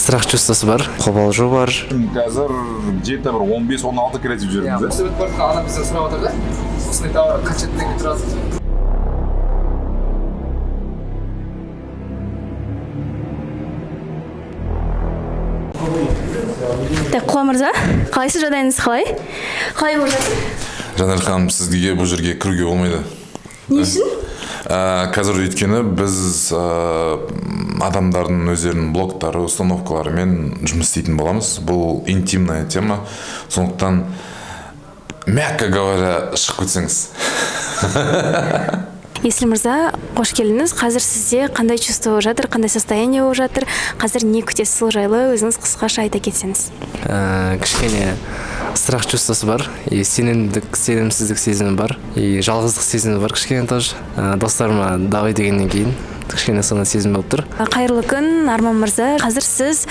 Страх чувствосы бар. Қобалжу бар. Қазір где-то бір 15-16 креатив жүрміз, Осы өтіп бара жатқан адам бізден сұрап жатыр да, осындай товар қанша теңге тұрады деп. Так, Құла мырза, қалайсыз, жағдайыңыз қалай? Қалай болып жатыр? Жанар ханым, сізге бұл жерге кіруге болмайды. Не үшін? Қазір өйткені біз адамдардың өздерінің блоктары, установкаларымен жұмыс істейтін боламыз. Бұл интимная тема, сондықтан, мягко говоря, шығып кетсеңіз. Есіл мырза, қош келдіңіз. Қазір сізде қандай чувство болып жатыр, қандай состояние болып жатыр, қазір не күтесіз, сол жайлы өзіңіз қысқаша айта кетсеңіз. Кішкене страх чувствосы бар и сенімдік, сенімсіздік сезімі бар, и жалғыздық сезімі бар кішкене тоже. Достарыма давай дегеннен кейін кішкене сондай сезім болып тұр. Қайырлы күн, Арман мырза. Қазір сіз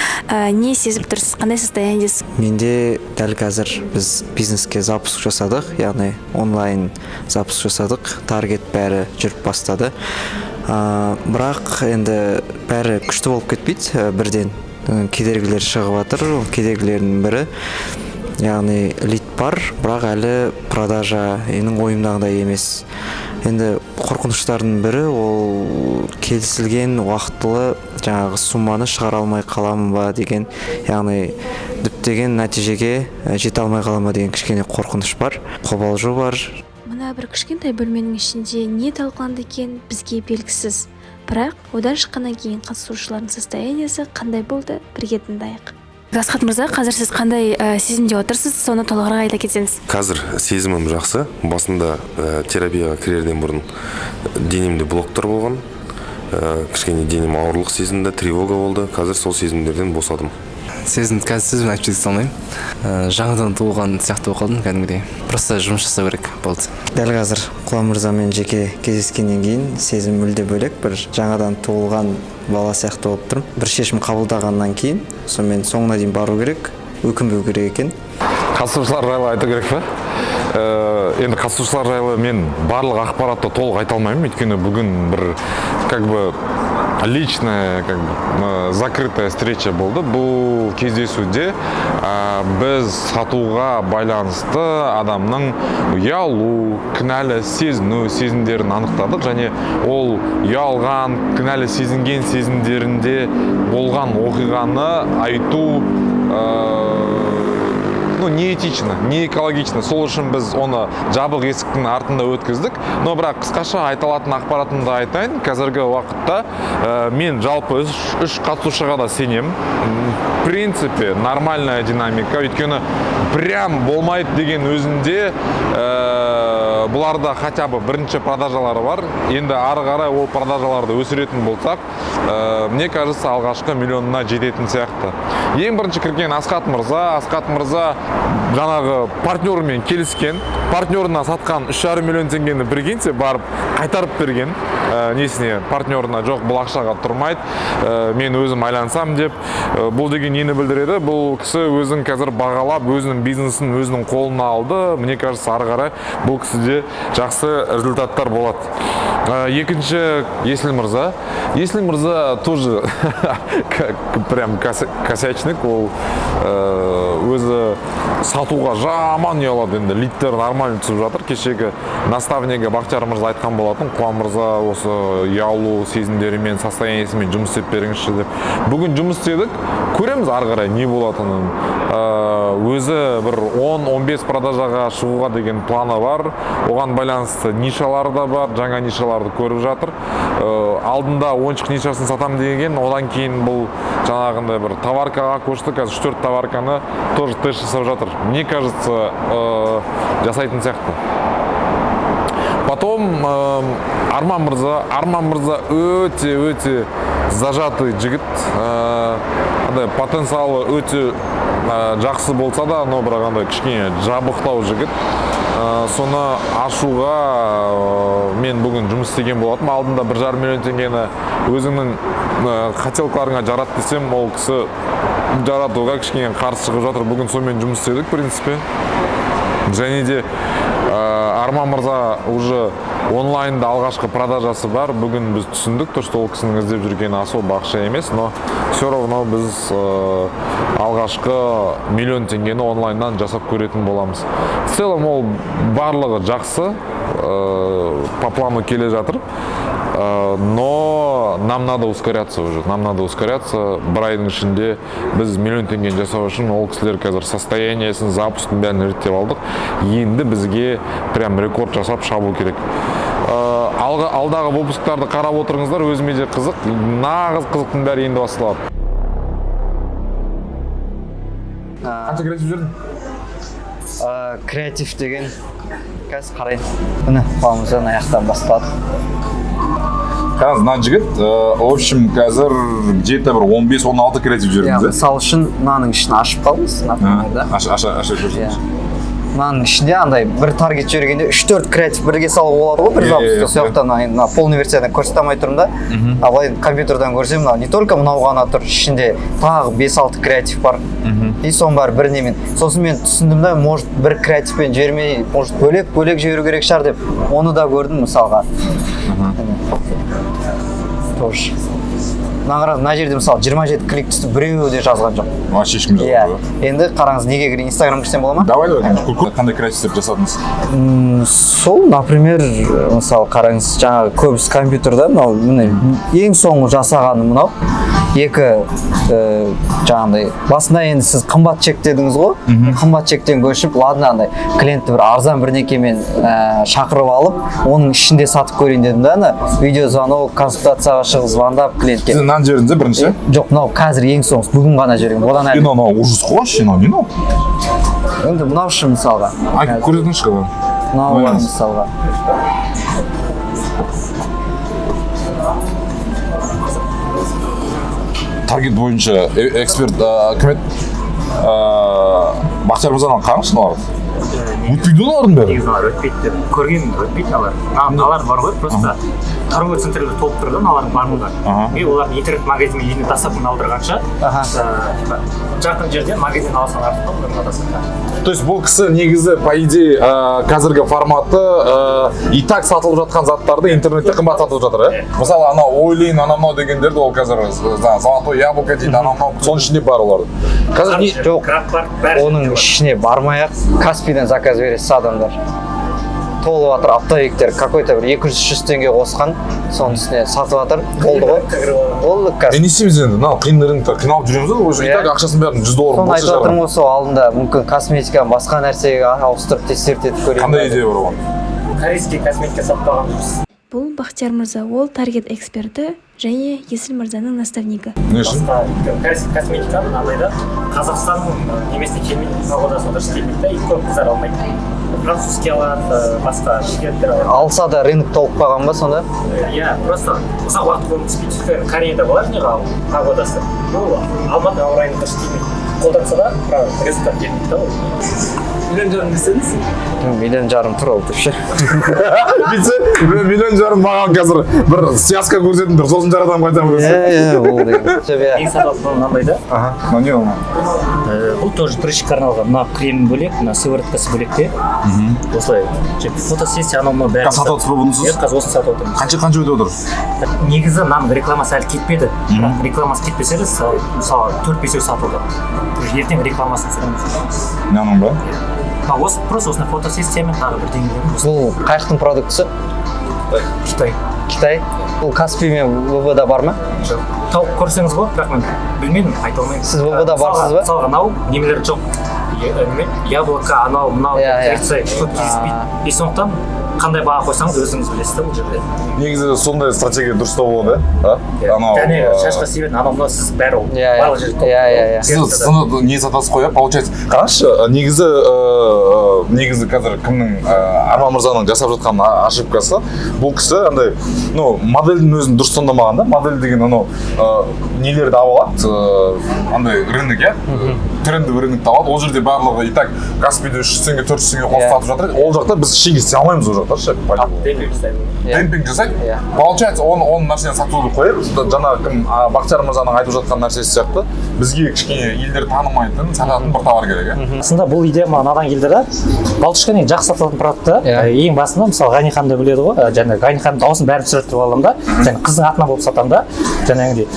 не сезіп тұрсыз, қандай состояниедесіз? Менде дәл қазір біз бизнеске запуск жасадық, яғни онлайн запуск жасадық, таргет бәрі жүріп бастады. Бірақ енді бәрі күшті болып кетпейді бірден. Кедергілер шығып жатыр. Ол кедергілердің бірі, яғни лид бар, бірақ әлі продажа менің ойымдағыдай емес. Енді қорқыныштардың бірі ол келісілген уақытылы жаңағы сумманы шығара алмай қаламын ба деген, яғни діттеген нәтижеге жете алмай қаламын ба деген кішкене қорқыныш бар, қобалжу бар. Мына бір кішкентай бөлменің ішінде не талқыланды екен, бізге белгісіз, бірақ одан шыққаннан кейін қатысушылардың состояниесі қандай болды, бірге тыңдайық. Асхат мырза, қазір сіз қандай сезімде отырсыз, соны толығырақ айта кетсеңіз. Қазір сезімім жақсы. Басында, терапияға кірерден бұрын денемде блоктар болған. Кішкене денем ауырлық сезінді, тревога болды. Қазір сол сезімдерден босадым. Сезім қазір сөзбен айтып жеткізе алмаймын. Жаңадан туылған сияқты болып қалдым кәдімгідей. Просто жұмыс жасау керек болды. Дәл қазір Құла мырзамен жеке кездескеннен кейін сезім мүлде бөлек, бір жаңадан туылған бала сияқты болып тұрмын. Бір шешім қабылдағаннан кейін сонымен соңына дейін бару керек, өкінбеу керек екен. Қатысушылар жайлы айту керек па? Енді қатысушылар жайлы мен барлық ақпаратты толық айта алмаймын, өйткені бүгін бір как бы личная, как бы закрытая встреча болды. Бұл кездесуде біз сатуға байланысты адамның ұялу, кінәлі сезіну сезімдерін анықтадық және ол ұялған, кінәлі сезінген сезімдерінде болған оқиғаны айту ну, не этично, не экологично. Сол үшін біз оны жабық есіктің артында өткіздік. Но бірақ қысқаша айта алатын ақпаратымды айтайын. Қазіргі уақытта мен жалпы үш қатысушыға да сенемін. В принципе, нормальная динамика, өйткені прям болмайды деген өзінде бұларда хотя бы бірінші продажалары бар. Енді ары қарай ол продажаларды өсіретін болсақ, мне кажется, алғашқы миллионына жететін сияқты. Ең бірінші кірген Асхат мырза. Асхат мырза жаңағы партнерымен келіскен, партнерына сатқан 3,5 миллион теңгені, прикиньте, барып қайтарып берген несіне, партнерына: жоқ, бұл ақшаға тұрмайды, мен өзім айлансам деп. Бұл деген нені білдіреді? Бұл кісі өзін қазір бағалап, өзінің бизнесін өзінің қолына алды. Мне кажется, ары қарай бұл кісіде жақсы результаттар болады. Екінші Есіл мырза. Есіл мырза тоже прям косячник. Ол өзі сатуға жаман ұялады. Енді лидтер нормально түсіп жатыр. Кешегі наставнигі Бақтияр мырза айтқан болатын: «Құлан мырза, осы ұялу сезімдерімен, состояниесімен жұмыс істеп беріңізші», — деп. Бүгін жұмыс істедік, көреміз ары қарай не болатынын. Өзі бір 10-15 продажаға шығуға деген планы бар, оған байланысты нишалары да бар, жаңа нишаларды көріп жатыр. Алдында ойыншық нишасын сатам деген, одан кейін бұл жаңағындай бір товаркаға көшті. Қазір үш төрт товарканы тоже тест жасап жатыр. Мне кажется, жасайтын сияқты. Потом Арман мырза. Арман мырза өте өте зажатый жігіт. Андай потенциалы өте жақсы болса да, но бірақ андай кішкене жабықтау жігіт. Соны ашуға мен бүгін жұмыс істеген болатынмын. Алдында 1,5 миллион теңгені өзіңнің хотелкаларыңа жарат десем, ол кісі жаратуға кішкене қарсы шығып жатыр. Бүгін сонымен жұмыс істедік, в принципе. Және де Арман мырза уже Онлайнда алғашқы продажасы бар. Бүгін біз түсіндік то, что ол кісінің іздеп жүргені особо ақша емес, но все равно біз алғашқы миллион теңгені онлайннан жасап көретін боламыз. В целом ол барлығы жақсы, по плану келе жатыр. Но нам надо ускоряться уже, нам надо ускоряться. Бір айдың ішінде біз миллион теңгені жасау үшін ол кісілер қазір состояниесін, запускын, бәрін реттеп алдық. Енді бізге прям рекорд жасап шабу керек. Алдағы выпусктарды қарап отырыңыздар, өзіме де қызық. Нағыз қызықтың бәрі енді басталады. Қанша креатив жібердің? Креатив деген, қазір қарайын. Міне, пауза аяқтан басталады. Қараңыз, мына жігіт, в общем, қазір где-то бір 15-16 креатив Иә, жібердіңіз, иә? Мысалы үшін, мынаның ішін ашып қалыңыз, например, да. Аша, аша, аша. Иә. Көрсетіңізші. Мынаның ішінде андай бір таргет жібергенде үш төрт креатив бірге салуға болады ғой бір запускта. Иә, Сол жақтан мына полный версиядан көрсете алмай тұрмын да. А былай компьютерден көрсем, мынау не только мынау ғана тұр, ішінде тағы бес алты креатив бар. И соның бәрі бір немен. Сосын мен түсіндім да, может, бір креативпен жібермей, может, бөлек бөлек жіберу керек шығар деп, оны да көрдім мысалға. Тоже мына қараңыз, мына жерде мысалы 27 клик түсті, біреуі де жазған жоқ. Вообще ешкім Иә. жазған жоқ. Енді қараңыз, неге кірейін? Инстаграм кірсем бола ма? Давай, давай. Қандай креативтер жасадыңыз? Сол, например, мысалы, қараңыз, жаңағы көбісі компьютерда. Мынау, міне, ең соңғы жасағаны мынау екі, жаңағындай. Басында енді сіз қымбат чек дедіңіз ғой. Қымбат чектен көшіп, ладно, андай клиентті бір арзан бірнекемен шақырып алып, оның ішінде сатып көрейін дедім да. Ана видеозвонок, консультацияға шығып, звондап клиентке. Сіз мынаны жібердіңіз, иә, бірінші? Жоқ, мынау қазір ең соңғысы, бүгін ғана жіберген, одан әлі. Мынау, мынау ужас қой вообще, мынау не мынау? Енді мынау ше, мысалға. Айтып көрсетіңізші. Мынау бар Ой. мысалға. Таргет бойынша эксперт кім еді? Бақтияр мырзадан қараңызшы, мыналарды өтпейді ғой мыналардың бәрі. Негізі мыналар өтпейді деп көрген, өтпейді мыналар. Мыналар бар ғой, просто торговый центрлер толып тұр да мыналардың барлығы. И олардың интернет магазинмен үйіне доставканы алдырғанша, типа жақын жерден магазин алсаң артық қой бұның доставка. То есть бұл кісі негізі, по идее, қазіргі форматы, и так сатылып жатқан заттарды интернетте қымбат сатылып жатыр, иә. Мысалы, анау ойлейін, анау мынау дегендерді ол қазір золотой яблоко дейді, анау мынау, соның ішінде бар олардың қазір не. Жоқ. Краб бар, бәрі Оның жерде бар. ішіне бармай ақ Каспийден заказ бересіз, адамдар толып жатыр. Оптовиктер какой-то бір 200-300 теңге қосқан, соның үстіне сатып жатыр. Болды ғой, болды. Е, Қазір не істейміз енді? Мынау қиын рынокта қиналып жүреміз ғой уже, и Иә. так ақшасын бәрін 100 доллар Соны больше айтып жатырмын шығарған. ғой. Сол алдында мүмкін косметиканы басқа нәрсеге ауыстырып, тестировать етіп көрейін Қандай ба деп. идея бар оған? Корейский косметика сатпағанбыз. Бұл Бақтияр мырза, ол таргет эксперті және Есіл мырзаның наставнигі. Не үшін? Басқа корейский косметиканың андай да, Қазақстанның немесіне келмейді, погодасына дұрыс келмейді да, и көп қыздар алмайды. Французский алады, басқа шетелдіктер алады. Алса да, рынок толып қалған ба сонда? Иә, просто ұзақ уақыт қолым түспейді, өйткені Кореяда болады жаңағы погодасы, ол Алматы ауа райына дұрыс келмейді. Қолданса да, бірақ результат келмейді да ол. Миллион жарым десеңіз. Миллион жарым тұр ол деп ше. Бүйтсе, 1,5 миллион маған қазір бір связка көрсетіңдер, сосын жаратамын, қайтамын. Иә, ол деген. Иә. Ең сатылатын мынандай да. Аха, мынау не ол? Бұл тоже прыщикқа арналған. Мына крем бөлек, мына сывороткасы бөлек те. Осылай фотосессия, анау мынау бәрі. Қазір сатып отырсыз ба бұны сіз? Иә, қазір осыны сатып отырмыз. Қанша өтіп отыр? Негізі мынаның рекламасы әлі кетпеді, бірақ рекламасы кетпесе де, мысалы, төрт бесеу сатылды уже. Ертең рекламасын түсіреміз. Мынаның ба? Мына осы просто осындай фотосессиямен тағы бірдеңелерін осы. Бұл қай жақтың продуктісі? Китай. Китай. Бұл Каспи мен ВБ да бар ма? Жоқ, тауып көрсеңіз болады, бірақ мен білмедім, айта алмаймын. Сіз ВБ-да барсыз ба? Мысалға, мынау немелер жоқ. Неме, яблоко, анау мынау Иә, иә. коррекция көп кездеспейді, и сондықтан қандай баға қойсаңыз, өзіңіз білесіз да бұл жерде. Негізі сондай стратегия дұрыс та болады, иә, анау Және шашқа себетін, анау мынау, сіз бәрі ол Иә, иә. барлық жерде. Иә, иә, иә. Сіз сонда не сатасыз қой, иә, получается? Қараңызшы, негізі қазір кімнің, Арман мырзаның жасап жатқан ошибкасы: бұл кісі андай, ну, модельдің өзін дұрыс таңдамаған да. Модель деген анау нелерді алып алады, андай рынок, иә, трендовый рынокты алады. Ол жерде барлығы и так Каспийде 300 теңге, 400 теңге қосып Иә. сатып жатыр. Ол жақта біз ештеңе істей алмаймыз, ол жақта ше, по-любому. Демпинг жасайды. Иә. Получается, оны нәрсені сатуды қойып, жаңағы кім, Бақтияр мырзаның айтып жатқан нәрсесі сияқты, бізге кішкене елдер танымайтын, сататын бір товар керек, иә. Басында бұл идея маған надан келді да. Балтушка негізі жақсы сатылатын продукт та. Иә. Ең басында, мысалы, Ғанихан да біледі ғой, және Ғаниханның дауысын бәрін түсіріп аламын да, және қыздың атынан болып сатамын да. Жаңағыдей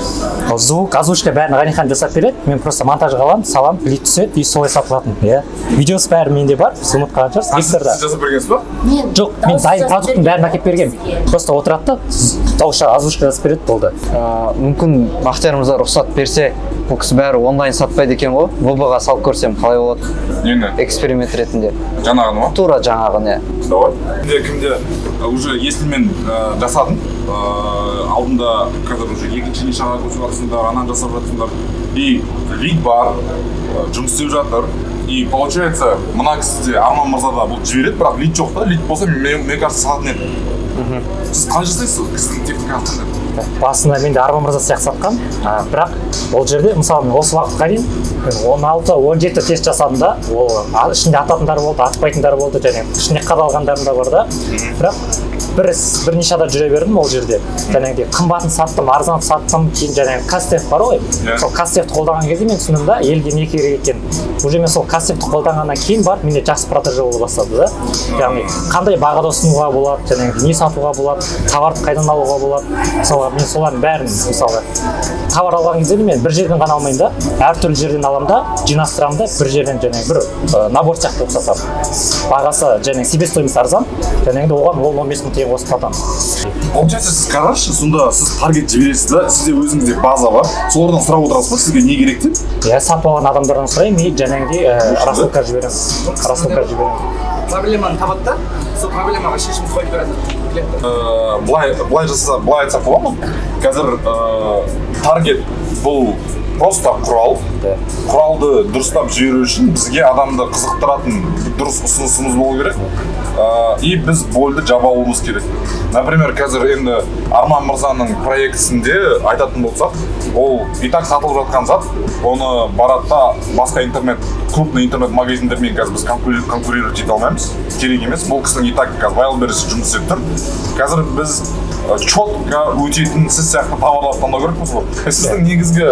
ол звук, озвучка, бәрін Ғанихан жасап береді, мен просто монтажға аламын, саламын, лид түседі и солай сатылатын, иә. Видеосы бәрі менде бар, сіз ұмытып қалған шығарсыз, Викторда. Сіз жасап бергенсіз ба? Мен Жоқ, мен дайын продукттың бәрін әкеліп бергенмін, просто отырады да, дауыс, озвучка жазып береді, болды. Мүмкін, Бақтияр мырза рұқсат берсе, бұл кісі бәрі онлайн сатпайды екен ғой, ВБ ға салып көрсем қалай болады? Нені? Эксперимент ретінде. Жаңағыны ма? Тура жаңағыны, иә. Давай. Кімде уже, если мен жасадым, алдында, қазір уже екінші нишаға көшіп жатсыңдар, ананы жасап жатсыңдар. И лид бар, жұмыс істеп жатыр. И получается, мына кісі де, Арман мырза да бұл жібереді, бірақ лид жоқ та. Лид болса, мен, мне кажется, сататын едім. Сіз қалай жасайсыз? Сіздің техникаңыз қандай? Басында мен де Арман мырза сияқты сатқанмын, бірақ ол жерде, мысалы, мен осы уақытқа дейін мен 16-17 тест жасадым да, ол ішінде ататындар болды, атпайтындар болды және ішінде қадалғандарым да бар да. Бірақ бір нишада жүре бердім. Ол жерде жаңағыдей қымбатын саттым, арзан саттым. Кейін жаңағы кастдев бар ғой. Иә. Сол кастдевті қолданған кезде мен түсіндім да, елге не керек екенін. Уже мен сол кастдевті қолданғаннан кейін барып менде жақсы продажа бола бастады да. Яғни қандай бағада ұсынуға болады, жаңағы не сатуға болады, товарды қайдан алуға болады. Мысалға, мен солардың бәрін, мысалға, товар алған кезде де мен бір жерден ғана алмаймын да, әртүрлі жерден аламын да, жинастырамын да, бір жерден жаңағы бір набор сияқты қылып сатамын. Бағасы және себестоимость арзан, және де оған 10-15 мың теңге қосып сатамын. Получается, сіз, қарашы, сонда сіз таргет жібересіз да, сізде өзіңізде база бар, солардан сұрап отырасыз ба, сізге не керек деп? Иә, сатып алған адамдардан сұраймын и жаңағыдей рассылка жіберемін, рассылка жіберемін. Проблеманы табады да, сол проблемаға шешім қойып береді клиенттер. Былай жасаса, былай айтсақ бола ма? Қазір таргет бұл просто құрал. Құралды дұрыстап жіберу үшін бізге адамды қызықтыратын дұрыс ұсынысымыз болу керек. И біз больді жаба алуымыз керек. Например, қазір енді Арман мырзаның проектісінде айтатын болсақ, ол и так сатылып жатқан зат, оны барады да, басқа интернет, крупный интернет магазиндермен қазір біз конкурировать ете алмаймыз, керек емес. Бұл кісінің и так қазір Wildberries жұмыс істеп тұр. Қазір біз четко өтетін сіз сияқты товарларды таңдау керекпіз ғой. Сіздің негізгі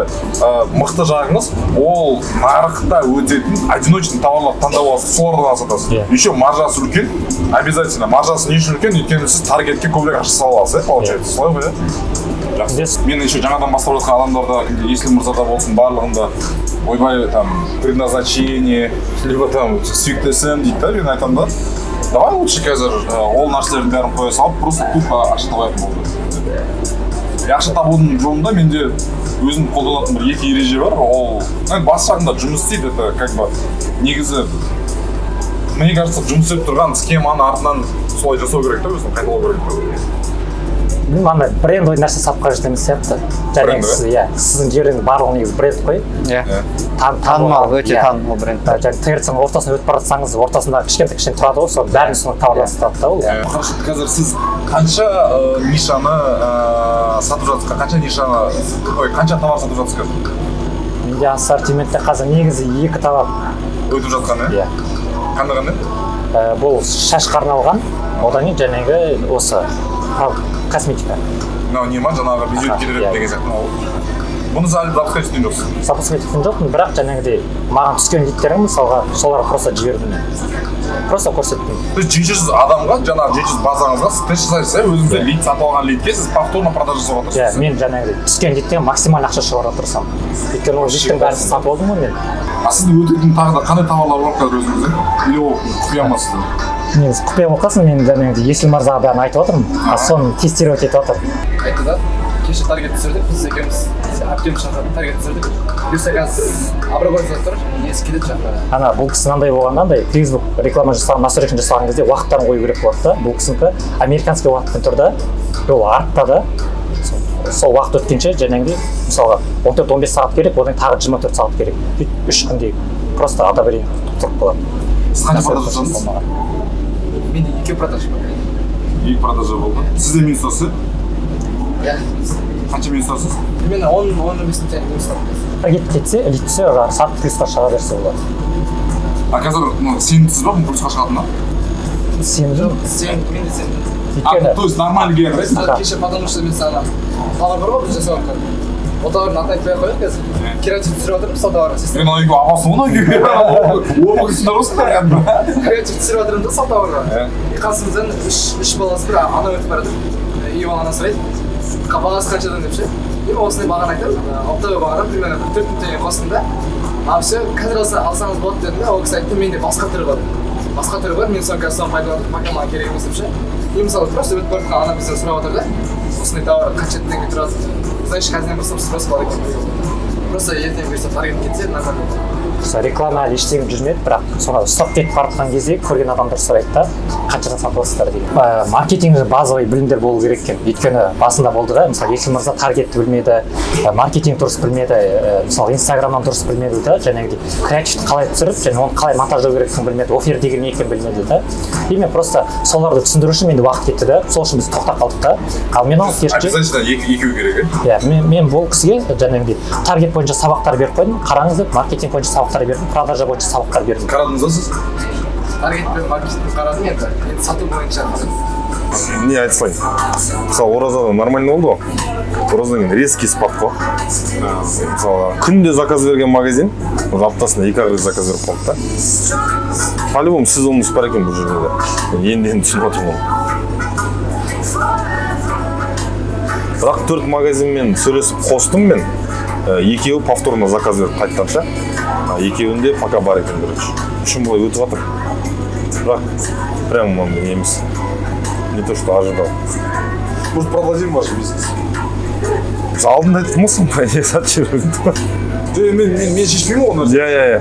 мықты жағыңыз ол нарықта өтетін одиночный товарларды таңдап аласыз, солардан сатасыз. Иә. Еще маржасы үлкен. Обязательно маржасы не үшін үлкен? Өйткені сіз таргетке көбірек ақша сала аласыз, иә, получается, солай ғой, иә? Жақсы. Мен еще жаңадан бастап жатқан адамдарда, кімде, Есіл мырзада болсын, барлығында ойбай, там предназначение либо там сүйікті ісім дейді да. Мен айтамын да, давай лучше қазір ол нәрселердің бәрін қоя салып, просто тупо ақша табайық, болды. И ақша табудың жолында менде өзім қолданатын бір екі ереже бар. Ол енді бас жағында жұмыс істейді. Это как бы негізі, мне кажется, жұмыс істеп тұрған схеманың артынан солай жасау керек та, өзін қайталау керек. Білмеймін, андай брендовый нәрсе сатып қажет емес сияқты және Брендовый? Сіз, иә, сіздің жеріңіз барлығы негізі бренд қой. Иә, танымал, өте иә. танымал бренд. Және ТРЦ-ның ортасына өтіп бара жатсаңыз, ортасында кішкентай кішкентай тұрады ғой, соның бәрін соны товарлар сатады да ол. Хорошо, қазір сіз қанша нишаны сатып жатсыз? Қанша нишаны, ой, қанша товар сатып жатсыз қазір? Менде ассортиментте қазір негізі екі товар. Өтіп жатқан, иә? Иә. Қандай, қандай? Бұл шашқа арналған, одан кейін жаңағы осы косметика. Мынау не ма, жаңағы безеуіп келеді Иә. деген сияқты ма ол? Бұны сіз әлі запускать еткен жоқсыз? Запускать еткен жоқпын, бірақ жаңағыдей маған түскен лидтерім, мысалға, соларға просто жібердім мен, просто көрсеттім. То есть 700 адамға, жаңағы 700 базаңызға сіз тест жасайсыз, иә? Өзіңізде лид сатып алған лидке сіз повторно продажа жасауға Иә. тырысасыз? Мен жаңағыдай түскен лидтен максимально ақша шығаруға тырысамын, өйткені ол лидтің бәрін сатып алдым ғой мен. А сіздің өтетін тағы да қандай товарлар бар қазір өзіңізде, или ол құпия ма сізде? Негізі құпия болып қалсын. Мен жаңағыдай Есіл мырзаға бәрін айтып жатырмын, а соны тестировать етіп жатыр. Айтты да, кеше таргет түсірдік біз екеуміз, әпкем шақырды, таргет түсірдік. Бұйырса, қазір обработка тұр, несі келеді жақында. Ана бұл кісі мынандай болғанда, андай Facebook реклама жасаған, настройка жасаған кезде уақыттарын қою керек болады да. Бұл кісінікі американский уақытпен тұр да, ол артта да. Сол уақыт өткенше жаңағыдай, мысалға, 14-15 сағат керек, одан кейін тағы 24 сағат керек, сөйтіп 3 күндей просто одобрение тұрып қалады. Сіз қанша продажа жасадыңыз? Жасалмаған. Менде екеу продажа бар. Екі продажа болды. Сізде минус ұстасыз? Иә. Қанша минус ұстасыз? Примерно 10-15 мың теңге минус таптым. Таргет кетсе, лид түссе, жаңағы сатып, плюсқа шыға берсе болады. А қазір, ну, сенімсіз ба бұның плюсқа шығатынына? Сендім. Сен, мен де сендім. Өйткені То есть нормально келе жатыр, иә? Кеше, потому что мен саған товар бар ғой, біз жасап жатқан, ол товардың атын айтпай ақ қояйық. Қазір креатив түсіріп жатырмыз сол товарға. Мен ана екеуі апасың ғой, ана екеуі оқисыңдар ғой сендер кәдімгі. Креатив түсіріп жатырмын да сол товарға. И қасымыздан үш баласы, бір ана өтіп бара жатыр. И ол ана сұрайды: «Бағасы қаншадан?» — деп ше. И мен осындай бағаны айтамын, оптовый бағадан примерно бір 4000 теңге қостым да. «А, все, қазір алсаңыз болады», — дедім да. Ол кісі айтты: «Менде басқа түрі бар, басқа түрі бар, мен соны қазір, соны пайдаланып, пока маған керек емес», — деп ше. И мысалы, просто өтіп бара жатқан ана бізден сұрап жатыр да: «Осындай товар қанша теңге тұрады?» Значит, қазірден бастап спрос бар екен. Просто ертең бұйырса, таргет кетсе, нормально. Сол реклама әлі ештеңе жүрмеді, бірақ соны ұстап кетіп бара жатқан кезде көрген адамдар сұрайды да: «Қаншадан сатып аласыздар?» — деген. Маркетинг базовый білімдер болу керек екен. Өйткені басында болды да, мысалы, Есіл мырза таргетті білмеді, маркетинг дұрыс білмеді, мысалы, инстаграмнан дұрыс білмеді да, жаңағыдей креативті қалай түсіріп және оны қалай монтаждау керектігін білмеді, офер деген не екенін білмеді да. И мен просто соларды түсіндіру үшін менде уақыт кетті да, сол үшін біз тоқтап қалдық та. Ал мен оны керісінше Обязательно екеу керек, иә? Иә, мен бұл кісіге жаңағыдей таргет бойынша сабақтар беріп қойдым, қараңыз деп, маркетинг бойынша сабақтар бердім, продажа бойынша сабақтар бердім. Қарадыңыз ба сіз? Таргет пен маркетинг қарадым, енді сату бойынша қарадым. Не айта салайын, мысалы, оразада нормально болды ғой, оразадан кейін резкий спад қой. Мысалға, күнде заказ берген магазин уже аптасына екі ақ рет заказ беріп қалды да. По любому сезонность бар екен бұл жерде де. Мен енді енді түсініп отырмын оны. Бірақ төрт магазинмен сөйлесіп қостым мен. Екеуі повторно заказ беріп қайтадан ше. А екеуінде пока бар екен, короче, үшін былай өтіп жатыр, бірақ прям андай не емес, не то что ожидал. Может, продадим ваш бизнес? Біз алдында айттым ғой, соны, по идее, сатып жіберу керек қой. Жоқ, мен шешпеймін ғой оны. Иә, иә, иә.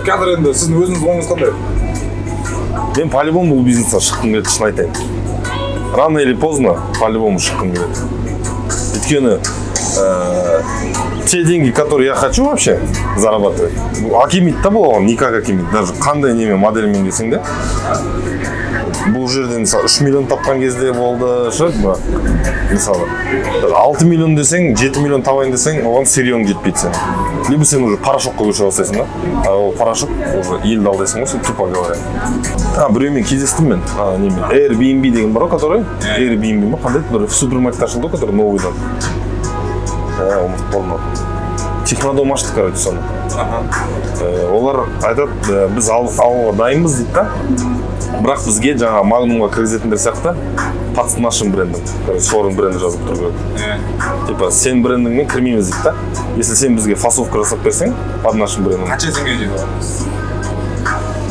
Қазір енді сіздің өзіңіздің ойыңыз қандай? Мен по любому бұл бизнестен шыққым келеді, шын айтайын. Рано или поздно по любому шыққым келеді. Өйткені те деньги, которые я хочу вообще зарабатывать, бұл әкелмейді да, бұл оған никак әкелмейді. Даже қандай неме модельмен келсең де, бұл жерде, мысалы, 3 миллион тапқан кезде болды ше, бірақ мысалы, даже 6 миллион десең, 7 миллион табайын десең, оған сырьең жетпейді сенің. Либо сен уже порошокқа көше бастайсың да, а ол порошок уже елді алдайсың ғой сен, тупо говоря. А біреумен кездестім мен, немен, Airbnb деген бар ғой, который Airbnb ма, қандай бір супермаркет ашылды ғой, который новыйдан, ұмытып қалдым атын. Технодом ашты, короче, соны. Олар айтады: «Біз алуға дайынбыз», — дейді да, бірақ бізге жаңағы Магнумға кіргізетіндер сияқты под нашим брендом, короче, солардың бренді жазылып тұру керек, типа сен брендіңмен кірмейміз дейді да, если сен бізге фасовка жасап берсең под нашим брендом. Қанша теңге дейді?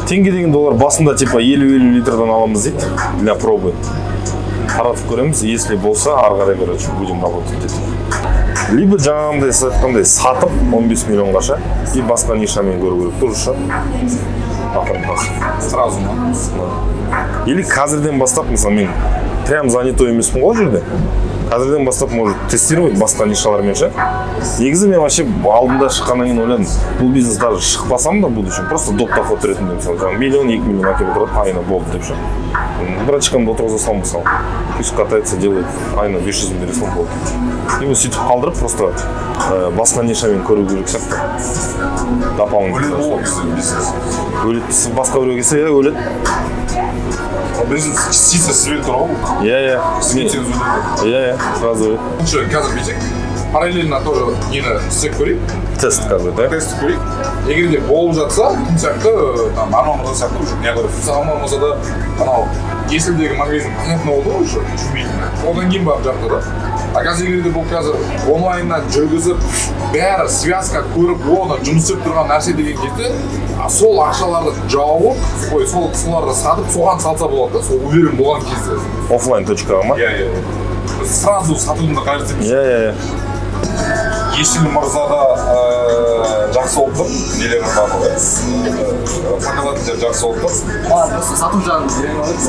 Теңге дегенде, олар басында типа 50-50 литрдан аламыз дейді, для пробы таратып көреміз, если болса, ары қарай, короче, будем работать дейді. Либо жаңағындай сіз айтқандай сатып 15 миллионға ше, и басқа нишамен көру керек тоже ше, ақырын ақырын. Сразу ма? Или қазірден бастап, мысалы, мен прям занятой емеспін ғой ол жерде, қазірден бастап может тестировать басқа нишалармен ше. Негізі мен вообще алдында шыққаннан кейін ойладым, бұл бизнес даже шықпасам да, в будущем просто доп доход ретінде, мысалы, жаңағы миллион, 2 миллион әкеліп отырады айына, болды деп ше. Братчикамды отырғыза саламын, мысалы, пусть катается, делает, айына 500 мың бере саламын, болды. Либо сөйтіп қалдырып, просто басқа нишамен көру керек сияқты дополнительно. Өледі ғой біздің бизнес. Өледі. Сіз басқа біреу келсе, иә, өледі. Бизнес чисто сізбен тұр ғой бұл. Иә. Сіз кетсеңіз, өледі. Иә, сразу өледі. Лучше қазір бүйтейік, параллельно тоже нені істеп көрейік. Тест қазір да. Тест көрейік. Егер де болып жатса, кім сияқты, там Арман мырза сияқты уже не қылып, мысалы, Арман мырза да анау Есілдегі магазин понятно болды ғой, уже жүрмейтіні, одан кейін барып жапты да. А қазір егер де бұл қазір онлайннан жүргізіп, бәрі связка көріп, оны жұмыс істеп тұрған нәрсе деген кезде, сол ақшаларды жауып, ой, сол соларды сатып, соған салса болады да, сол уверен болған кезде. Оффлайн точкаға ма? Иә, сразу сатудың да қажеті емес. Иә, иә, иә. Есіл мырзаға жақсы болып тұр нелердің барлығы, показательдер жақсы болып тұр. Маған просто сату жағын үйреніп алайық.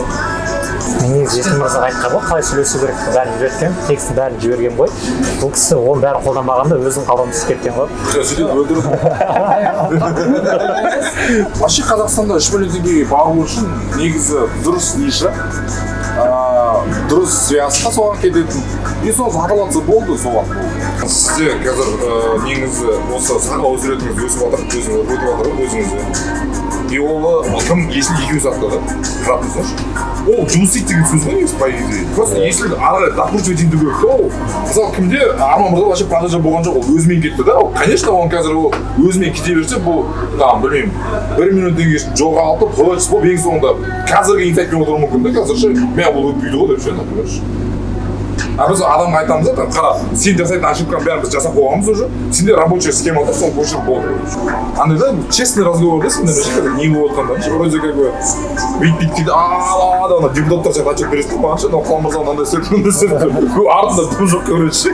Мен негізі Есіл мырзаға айтқан ғой, қалай сөйлесу керек, бәрін үйреткен, текстін бәрін жіберген ғой. Бұл кісі оның бәрін қолданбаған да, өзінің қалауына түсіп кеткен ғой. Сөйтіп өлтірді. Вообще Қазақстанда 3 миллион теңгеге бару үшін негізі дұрыс ниша, дұрыс связка соған кететін, и соны сатып алса болды соған. Сізде қазір негізі осы сақал өсіретініңіз өсіп жатыр, өзіңіз өтіп жатыр ғой өзіңізде. И ол кім, Есіл екеуі сатты да, қарап тұрсаңшы, ол жұмыс істейді деген сөз ғой негізі, по идее. Просто Есіл ары қарай докручивать ету керек та. Ол, мысалы, кімде, Арман мырза, вообще продажа болған жоқ, ол өзімен кетті да. Ол, конечно, оның қазір, ол өзімен кете берсе, бұл там, білмеймін, 1 миллион теңгесін жоғалтып, творчество болып, ең соңында қазіргі инсайтпен отыруы мүмкін да. Қазір ше, мә, бұл өтпейді ғой деп ше, например ше. А біз адамға айтамыз да: там, қара, сен жасайтын ошибканың бәрін біз жасап қойғанбыз уже, сенде рабочая схема да, соны көшіріп болды. Андай да, честный разговор да сендермен ше, қазір не болып жатқандарын ше. Вроде как бы бүйтіп бүйтіп дейді, а да, ана депутаттар сияқты отчет бересің ғой маған ше, мынау Құлан мырза мынандай істеді, мынандай істеді, артында дым жоқ, короче.